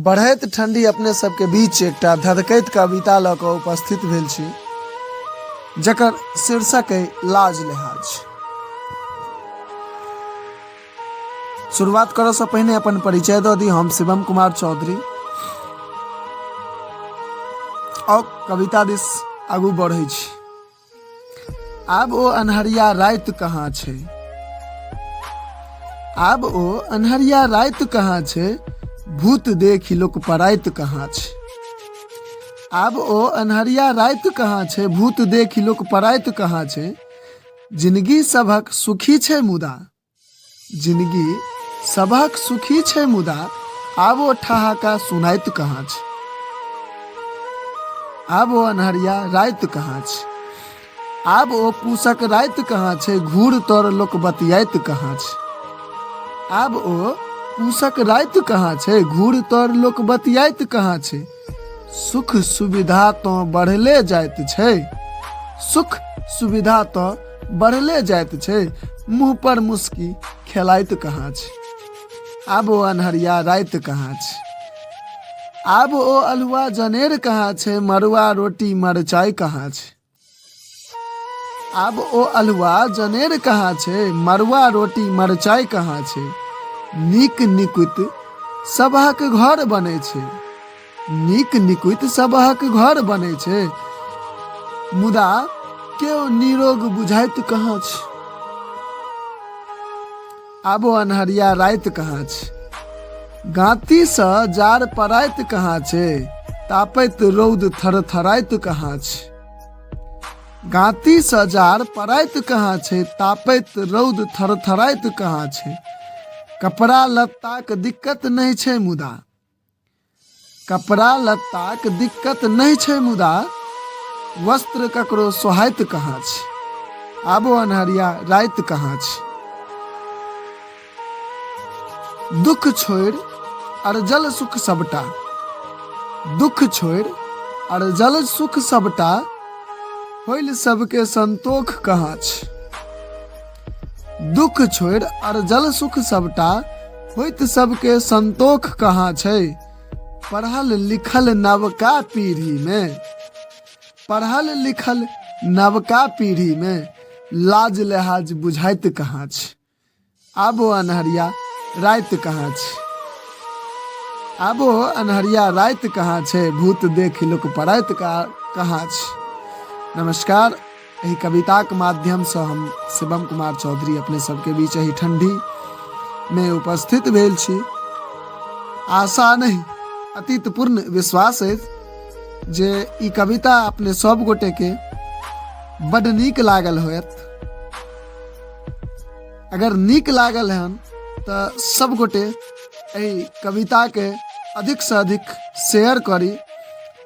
बढ़ैत ठंडी अपने सबके बीच एकटा धधकैत कविता लऽ कऽ उपस्थित भेल छी, जकर शीर्षक अइ लाज लिहाज। शुरुआत करऽ सँ पहिने अपन परिचय दऽ दी। हम शिवम कुमार चौधरी और कविता दिस आगू बढ़ै छी। आब ओ अन्हरिया राति कहाँ छै, आब ओ अन्हरिया राति कहाँ छै, भूत देखि लोक पराइत कहाँ छै। आब ओ अन्हरिया राति कहाँ छै, भूत देखि लोक पराइत कहाँ छै। जिनगी सभक सुखी छै मुदा, जिनगी सभक सुखी छै मुदा, आब ओ ठहाका सुनाइत कहाँ छै। आब ओ अन्हरिया राति कहाँ छै, आब ओ पूसक राति कहाँ छै, घूर तर लोक बतियाइत कहाँ छै। आब ओ पूसक राति कहाँ छै, घूर तर लोक बतियाइत कहाँ छै। सुख सुविधा तो बढ़ले जाइत छै, सुख सुविधा तो बढ़ले जाइत छै, मुँह पर मुस्की खेलाइत कहाँ छै। आब ओ अन्हरिया राति कहाँ छै, आब ओ अल्हुआ जनेर कहाँ छै, मड़ुआ रोटी मरचाइ कहाँ छै। आब ओ अल्हुआ जनेर कहाँ छै, मड़ुआ रोटी मरचाइ कहाँ छै। नीक निकुत सबहक घर बनै छै, नीक निकुत सबहक घर बनै छै, मुदा केओ निरोग बुझाइत कहाँ छै। आब ओ अन्हरिया राति कहाँ छै, गाँतीसँ जाड़ पड़ाइत कहाँ छै, तापैत रौद थरथराइत कहाँ छै। गाँतीसँ जाड़ पड़ाइत कहाँ छै, तापैत रौद थरथराइत कहाँ छै। कपड़ा लत्ताक दिक्कत नहि छै मुदा, कपड़ा लत्ताक दिक्कत नहि छै मुदा, वस्त्र ककरो सोहाइत कहाँ छै। आबो अन्हरिया राति कहाँ छै। दुख छोड़ि अरजल सुख सबटा, दुख छोड़ि अरजल सुख सबटा, होइल सबके संतोख कहाँ छै। दुख छोड़ि अरजल सुख सबटा, होइत सबके संतोख कहाँ छै। पढ़ल लिखल नवका पीढ़ी मे, पढ़ल लिखल नवका पीढ़ी मे, लाज लिहाज बुझाइत कहाँ छै। आब ओ अन्हरिया राति कहाँ छै, आब ओ अन्हरिया राति कहाँ छै, भूत देखि लोक पड़ाइत कहाँ छै। नमस्कार। एहि कविताक माध्यमसँ हम शिवम कुमार चौधरी अपने सबके बीच एहि ठंडी मे उपस्थित भेल छी। आशा नहि, अतीत पूर्ण विश्वास अछि जे ई कविता अपने सब गोटे के बड नीक लागल होयत। अगर नीक लागल हन तऽ सब गोटे एहि कविता के अधिक से अधिक शेयर करी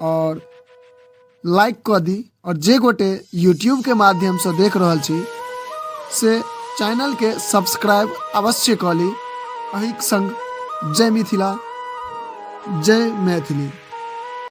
और लाइक कऽ दी, और जे गोटे यूट्यूब के माध्यम से देख रहल छी से चैनल के सब्सक्राइब अवश्य कऽ ली। अहीक संग जय मिथिला, जय मैथिली।